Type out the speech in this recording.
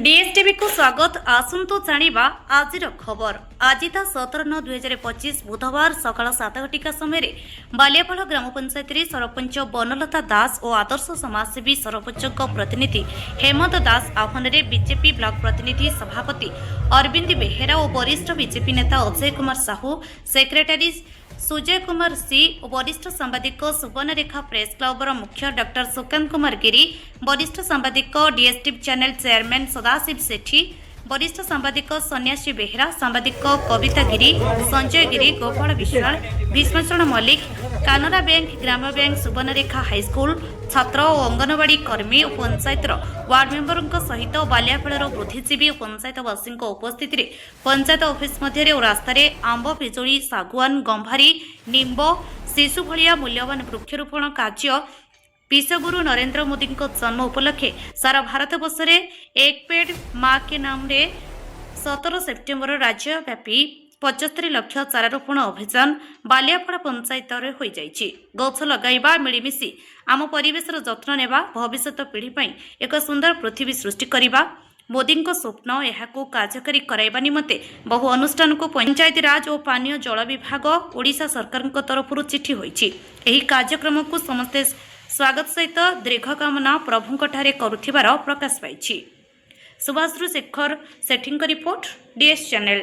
ଡିଏସ୍ଟିଭିକୁ ସ୍ୱାଗତ। ଆସନ୍ତୁ ଜାଣିବା ଆଜିର ଖବର। ଆଜି ତା 17/9/2025 ବୁଧବାର ସକାଳ 7 ଘଟିକା ସମୟରେ ବାଲିଆପାଳ ଗ୍ରାମ ପଞ୍ଚାୟତରେ ସରପଞ୍ଚ ବନଲତା ଦାସ ଓ ଆଦର୍ଶ ସମାଜସେବୀ ସରପଞ୍ଚଙ୍କ ପ୍ରତିନିଧି ହେମନ୍ତ ଦାସ ଆହ୍ୱାନରେ ବିଜେପି ବ୍ଲକ ପ୍ରତିନିଧି ସଭାପତି ଅରବିନ୍ଦ ବେହେରା ଓ ବରିଷ୍ଠ ବିଜେପି ନେତା ଅଜୟ କୁମାର ସାହୁ, ସେକ୍ରେଟାରୀ ସୁଜୟ କୁମାର ସି ଓ ବରିଷ୍ଠ ସାମ୍ବାଦିକ ସୁବର୍ଣ୍ଣରେଖା ପ୍ରେସ୍ କ୍ଲବର ମୁଖ୍ୟ ଡକ୍ଟର ସୁକାନ୍ତ କୁମାର ଗିରି, ବରିଷ୍ଠ ସାମ୍ବାଦିକ ଡିଏସ୍ଟିଭି ଚ୍ୟାନେଲ ଚେୟାରମ୍ୟାନ୍ ସଦାଶିବ ସେଠୀ, ବରିଷ୍ଠ ସାମ୍ବାଦିକ ସନ୍ନ୍ୟାସୀ ବେହେରା, ସାମ୍ବାଦିକ କବିତା ଗିରି, ସଞ୍ଜୟ ଗିରି, ଗୋପାଳ ବିଶ୍ୱାଳ, ଭୀଷ୍ମଚରଣ ମଲ୍ଲିକ, କାନରା ବ୍ୟାଙ୍କ, ଗ୍ରାମ୍ୟ ବ୍ୟାଙ୍କ, ସୁବର୍ଣ୍ଣରେଖା ହାଇସ୍କୁଲ ଛାତ୍ର ଓ ଅଙ୍ଗନବାଡ଼ି କର୍ମୀ ଓ ପଞ୍ଚାୟତର ୱାର୍ଡ ମେମ୍ବରଙ୍କ ସହିତ ବାଲିଆପାଳର ବୁଦ୍ଧିଜୀବୀ ଓ ପଞ୍ଚାୟତବାସୀଙ୍କ ଉପସ୍ଥିତିରେ ପଞ୍ଚାୟତ ଅଫିସ ମଧ୍ୟରେ ଓ ରାସ୍ତାରେ ଆମ୍ବ, ପିଜୁଳି, ଶାଗୁଆନ, ଗମ୍ଭାରୀ, ନିମ୍ବ, ଶିଶୁ ଭଳିଆ ମୂଲ୍ୟବାନ ବୃକ୍ଷରୋପଣ କାର୍ଯ୍ୟ ବିଶ୍ୱଗୁରୁ ନରେନ୍ଦ୍ର ମୋଦିଙ୍କ ଜନ୍ମ ଉପଲକ୍ଷେ ସାରା ଭାରତବର୍ଷରେ ଏକ ପେଡ୍ ମା କେ ନାମରେ 17 ସେପ୍ଟେମ୍ବର ରାଜ୍ୟବ୍ୟାପୀ 75 ଲକ୍ଷ ଚାରାରୋପଣ ଅଭିଯାନ ବାଲିଆପାଳ ପଞ୍ଚାୟତରେ ହୋଇଯାଇଛି। ଗଛ ଲଗାଇବା, ମିଳିମିଶି ଆମ ପରିବେଶର ଯତ୍ନ ନେବା, ଭବିଷ୍ୟତ ପିଢ଼ି ପାଇଁ ଏକ ସୁନ୍ଦର ପୃଥିବୀ ସୃଷ୍ଟି କରିବା ମୋଦିଙ୍କ ସ୍ୱପ୍ନ। ଏହାକୁ କାର୍ଯ୍ୟକାରୀ କରାଇବା ନିମନ୍ତେ ବହୁ ଅନୁଷ୍ଠାନକୁ ପଞ୍ଚାୟତିରାଜ ଓ ପାନୀୟ ଜଳ ବିଭାଗ, ଓଡ଼ିଶା ସରକାରଙ୍କ ତରଫରୁ ଚିଠି ହୋଇଛି। ଏହି କାର୍ଯ୍ୟକ୍ରମକୁ ସମସ୍ତେ ସ୍ୱାଗତ ସହିତ ଦୀର୍ଘ କାମନା ପ୍ରଭୁଙ୍କଠାରେ କରୁଥିବାର ପ୍ରକାଶ ପାଇଛି। ସୁଭାଷରୁ ଶେଖର ସେଠୀଙ୍କ ରିପୋର୍ଟ, ଡିଏସ୍ ଚ୍ୟାନେଲ।